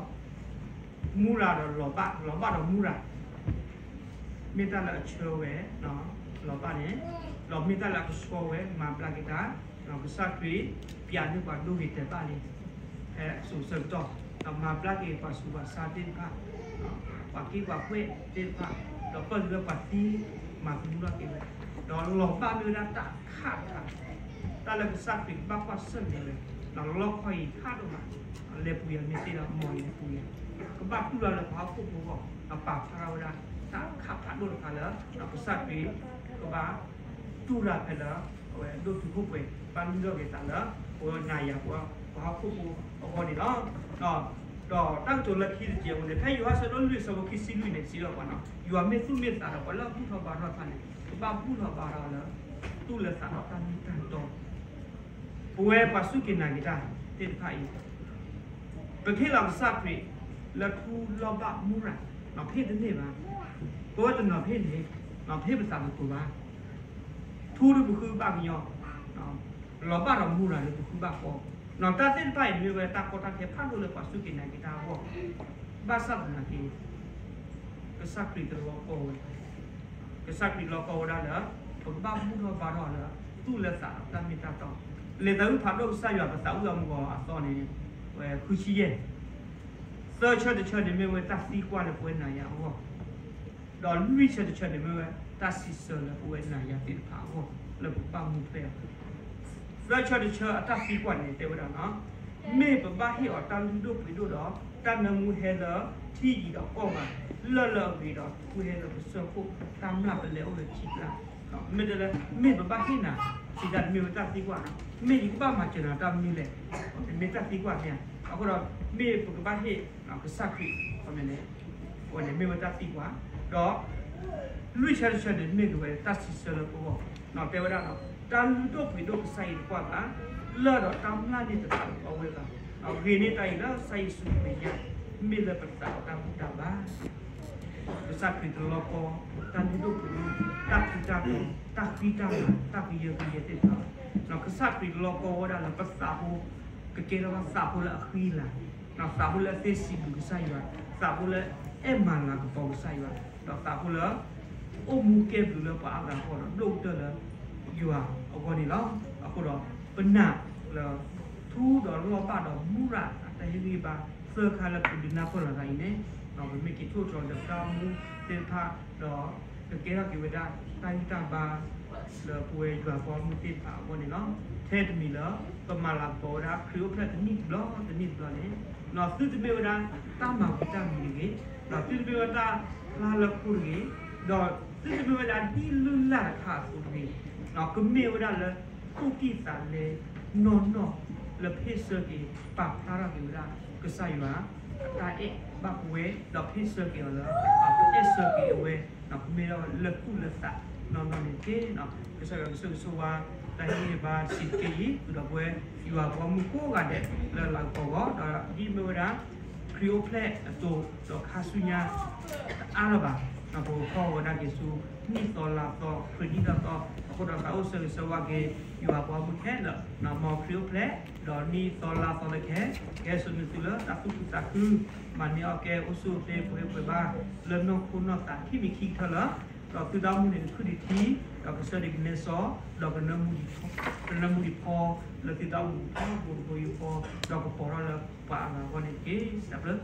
ရံာ် ဒီး မူရၤဒီးလီၤဘၣ် လီၤဘၣ်ဒီးမူရၤ မ့ၢ်တၢ်လၢအဆၢဝဲ လီၤဘၣ်န့ၣ် ဒီးမ့ၢ်တၢ်လၢအကဆှီဝဲ မၤဘျါက့ၤတၢ် ကစၢ်ခရံာ် ပျးန့ၢ်ပှၤဒိဂ့ၤတဲာ်ဘၣ်လံ ဖဲအစိၤဆၢကတီၢ် ဒီးမၤဘျါက့ၤပှၤဆူးပှၤဆါသ့ၣ်တဖၣ် ပှၤက့ၢ်ပှၤကွဲးသ့ၣ်တဖၣ် ဒီးပၢၢ်လၢပှၤသံ မၤသမူထီၣ်က့ၤဝဲ ဒီးလီၤဘၣ်မ့ၢ်ဝဲဒၣ်တၢ်ခးတခါ တၢ်လၢကစၢ်ခရံာ်ကဘၣ်ကွၢ်ဆၢၣ်မဲာ်ဝဲ ဒီးလီၢ်ခီၣ်အံၤခးဒိၣ်မး လဲၤပူၤယၤမ့ၢ်သ့ဒီး မ်ယလဲၤပူၤယၤ ကဘၣ်တူၢ်လီၤလၢပှၤဟီၣ်ခိၣ်ဖိအဂီၢ် ဒီးပာ်ဖျါထီၣ်ဝဲဒၣ် တၢ်ခးဖးဒိၣ်တခါလၢ ကစၢ်ခရံာ် ကဘၣ် တူၢ်ရၤဖဲလၢ အဝဲဒိၣ်တုာ်ခိၣ်ပှဲၤ ဘၣ်လုၢ်ထီၣ်က့ၤသးလၢ ပဝဲနၤယၤပှၤဟီၣ်ခိၣ်ဖိအဂီၢ်န့ၣ်လီၤ. ဒီးတၢ်ကတိၤလၢခံတစဲးအံၤန့ၣ် ဖဲယိၤဟၣ်ဆၢဒိၣ်လွံၢ်ဆၢဖိခံဆံလွံၢ်န့ၣ် စံးဘၣ်ပှၤနီၤ ယွၤမ့ၢ်သူၣ်မ့ၢ်သးဒီးပှၤလၢအဘူၣ်ထီၣ်ဘါထီၣ်တဖၣ်န့ၣ် ကဘၣ်ဘူၣ်ထီၣ်ဘါထီၣ်လၢ သူၣ်လၢသးဒီးတၢ်မ့ၢ်တၢ်တီ ပဝဲပှၤစူၢ်က့ၤနာ်က့ၤတၢ်သ့ၣ်တဖၣ်အံၤ ပဟ့ၣ်လီၤကစၢ်ခရံာ်လၢထူလီၤဘၣ်မူရၤ နီၤဖ့ၣ်တန့ၢ်ဘၣ်. ပဝဲတနီၤဖ့ၣ်န့ၣ် နီၤဖ့ၣ်ပသးပကိၤဘၣ်. ထူဒုပဃုဘၣ်ကညီ, လီၤဘၣ်ဒီးမူရၤဒုပဃုဘၣ်ဃီ, နီၤတၢ်သ့ၣ်တဖၣ်အံၤမ့ၢ်ဝဲတၢ်ကီတၢ်ခဲဖးဒိၣ်လၢပှၤစူၢ်က့ၤနာ်က့ၤတၢ်အဂီၢ်, ဘၣ်ဆၣ်သနာ်က့ ကစၢ်ခရံာ်တလီၤကီဝဲ ကစၢ်ခရံာ်လီၤကီဝဲဒၣ်လၢ ပကဘၣ်ဘူၣ်ထီၣ်ဘါထီၣ်လၢ သူၣ်လၢသးဒီးတၢ်မ့ၢ်တၢ်တီ. လံာ်သးဝံၣ်ဖးဒိၣ်ကစၢ်ယွၤပသးဝံၣ်အမူဂီၤအသီန့ၣ် ဝဲဃုဆံယဲၢ်, သၢဆၢတဆၢန့ၣ်မ့ၢ်ဝဲတၢ်သံကွၢ်လၢပဝဲနၤယၤအဂီၢ်, ဒီးလွံၢ်ဆၢတဆၢန့ၣ်မ့ၢ်ဝဲတၢ်စံးဆၢလၢပဝဲနၤယၤသ့ၣ်တဖၣ်အဂီၢ် လၢပကဘၣ်မူထွဲအီၤ. သၢဆၢတဆၢအတၢ်သံကွၢ်န့ၣ်တဲဝဲဒၣ်နီၤ, မ့ၢ်ပဘၣ်ဟ့ၣ်အီၤတၢ်လုၢ်ဒိၣ်ပှ့ၤဒိၣ်ဒီး တၢ်နၢမူဟဲလၢထံယံၤဒီးကီၢ်ဂၤ, လၢၢ်လၢအဂ့ၤဒီးထူဟဲလၢပစၢၢ်ခိၣ်, တၢ်မျၢ်ပလဲအိၣ်လၢထံကျါ, မ့ၢ်တဲလၢ မ့ၢ်ပဘၣ်ဟ့ၣ်နၤ, စံးတၢ်တမ့ၢ်ဝဲတၢ်သံကွၢ်နီၤ, မ့ၢ်ယကဘၣ်မၤစၢၤနၤတၢ်မနုၤလဲၣ်, မ့ၢ်တၢ်သံကွၢ်မ့ၢ်ဧါ, အဃိဒီး မ့ၢ်ပကဘၣ်ဟ့ၣ်ကစၢ်ခရံာ်န့ၣ်, အဝဲန့ၣ်မ့ၢ်ဝဲတၢ်သံကွၢ်, ဒီး လွံၢ်ဆၢတဆၢန့ၣ် မ့ၢ်က့ၤဝဲတၢ်စံးဆၢလၢပဂီၢ်, တဲဝဲဒၣ်ဒီး တၢ်လုၢ်ဒိၣ်ပှ့ၤဒိၣ်ကစၢ်အံၤတကွၢ်ဘၣ်, လၢၢ်ဒီးတၢ်မျၢ်န့ၣ်တသးလၢအဝဲဘၣ်, ဂ့ၤန့ၢ်တၢ်အံၤလၢကစၢ်ယ့ၣ်ၡူးခရံာ်အမဲာ်ညါ, မ့ၢ်လၢပသးတၢ်ဘူၣ်တၢ်ဘါ ကစၢ်ခရံာ်တလီၤကီ တၢ်လုၢ်ဒိၣ်ပှ့ၤဒိၣ်, တၢ်ဖံးတၢ်မၤ, တၢ်ဃံတၢ်လၤ, တၢ်ကယၢကယဲသ့ၣ်တဖၣ်, ကစၢ်ခရံာ်တလီၤကီဝဲဒၣ်လၢပသးဖိ, ကကဲထီၣ်သးဖိလၢအဃံလၤ, သးဖိလၢအသ့စံးဘျုးကစၢ်ယွၤ, သးဖိလၢအဲၣ်မၤလၤကပီၤကစၢ်ယွၤ, ဒီးသးဖိလၢ အိၣ်မူကဲဘျုးလၢပှၤအါဂၤအဂီၢ်ဒီး ဒိၣ်ကတၢၢ်လၢယွၤအဂီၢ်န့ၣ်လီၤ. အဃိဒီး ပနာ်လၢ ထူဒီးလီၢ်ဘၣ်ဒီးမူရၤအတၢ်ဟ့ၣ်ဂံၢ်ဘါ သၢခါလၢပဒုးနၢ်ပၢၢ်လိာ်သးအံၤန့ၣ်, ဒီးပမ့ၢ်က့ၤထိၣ်သတြီၤဒီးတၢ်အိၣ်မူသ့ၣ်တဖၣ်, ဒီးကကဲထီၣ်က့ၤဝဲဒၣ်တၢ်ဂံၢ်တၢ်ဘါ လၢပဝဲယွၤပှၤဂီၢ်မုၢ်သ့ၣ်တဖၣ်အဂီၢ်န့ၣ်လီၤ. ထဲတမံၤလၢ ပမၤလၤကပီၤဝဲဒၣ်ခရံာ်အိၣ်ဖျဲၣ်တနံၣ်တဘျီ တနံၣ်တဘျီန့ၣ်, သုတမ့ၢ်ဝဲဒၣ်တၢ်မၤဝံၤတၢ်မံၤတဂ့ၤ, ဒီးသုတမ့ၢ်ဝဲဒၣ်တၢ်ဖျါလၢခိတဂ့ၤ, ဒီးသုတမ့ၢ်ဝဲဒၣ်ဒ်လုၢ်လၢ်တခါအသိးတဂ့ၤ, ကမ့ၢ်ဝဲဒၣ်လၢ သူၣ်ကံၢ်သးလဲနီၢ်နီၢ် လၢဖ့ၣ်ဆၢက့ၤ ပာ်ဖျါထီၣ်က့ၤဝဲဒၣ် ကစၢ်ယွၤ အတၢ်အဲၣ်ဘၣ်ပဝဲ, ဒီးဖ့ၣ်ဆၢက့ၤအီၤလၢ ပအဲၣ်ဆၢက့ၤအဝဲ, ကမ့ၢ်ထီၣ်လၢသူၣ်လၢသးနီၢ်နီၢ်န့ၣ်တက့ၢ်. ကစၢ်ယွၤကဆိၣ်ဂ့ၤဆိၣ်ဝါ တၢ်ဟ့ၣ်ဂံၢ်ဟ့ၣ်ဘါတဆံးတက့ၢ်အံၤ ဃုာ်ဒီးပဝဲ ယွၤပှၤဂီၢ်မုၢ်ကိးဂၤဒဲးလၢလၤကပီၤအဂီၢ်, ဒီးဒ်မ့ၢ်ဝဲဒၣ် ခရံာ်အိၣ်ဖျဲၣ်အသိး ဒီးခါဆူညါ တအါလၢၤဘၣ်, ပကဖီၣ်ဝဲဒၣ်က့ၤဆူ နံၣ်သီလါသီ ခရံာ်နံၣ်သီသီ, အဃိဒီးသးအိၣ်ဆၢဂ့ၤဆၢဝါက့ၤ ယွၤပှၤဂီၢ်မုၢ်ခဲလၢာ်, မ်ခရံာ်အိၣ်ဖျဲၣ် ဒီးနံၣ်သီလါသီလၢခဲ ကဟဲစိာ်န့ၢ်သုလၢတၢ်သူၣ်ခုသးခု, မၤန့ၢ်အီၣ်ကဲအိၣ်ဆူၣ်အိၣ်ချ့ ပှဲၤပှဲၤဘၣ် လၢနီၢ်ခိနီၢ်သး ခံမံၤခံကထၢလၢ ဒီးသုတၢ်အိၣ်မူန့ၣ် ကခုၣ်ဒံးထံ, ဒီးကစၢၢ်ဒံးကနဲစီ, ဒီး ကနၢမူဒံးဖီ လၢသုတၢ်အိၣ်မူဖီ ဘိတဘိယူၢ်ဃီ, ဒီးကပီၤထီၣ်လၢပှၤအဂၤအဂီၢ်န့ၣ်တက့ၢ်. တၢ်ဘျုး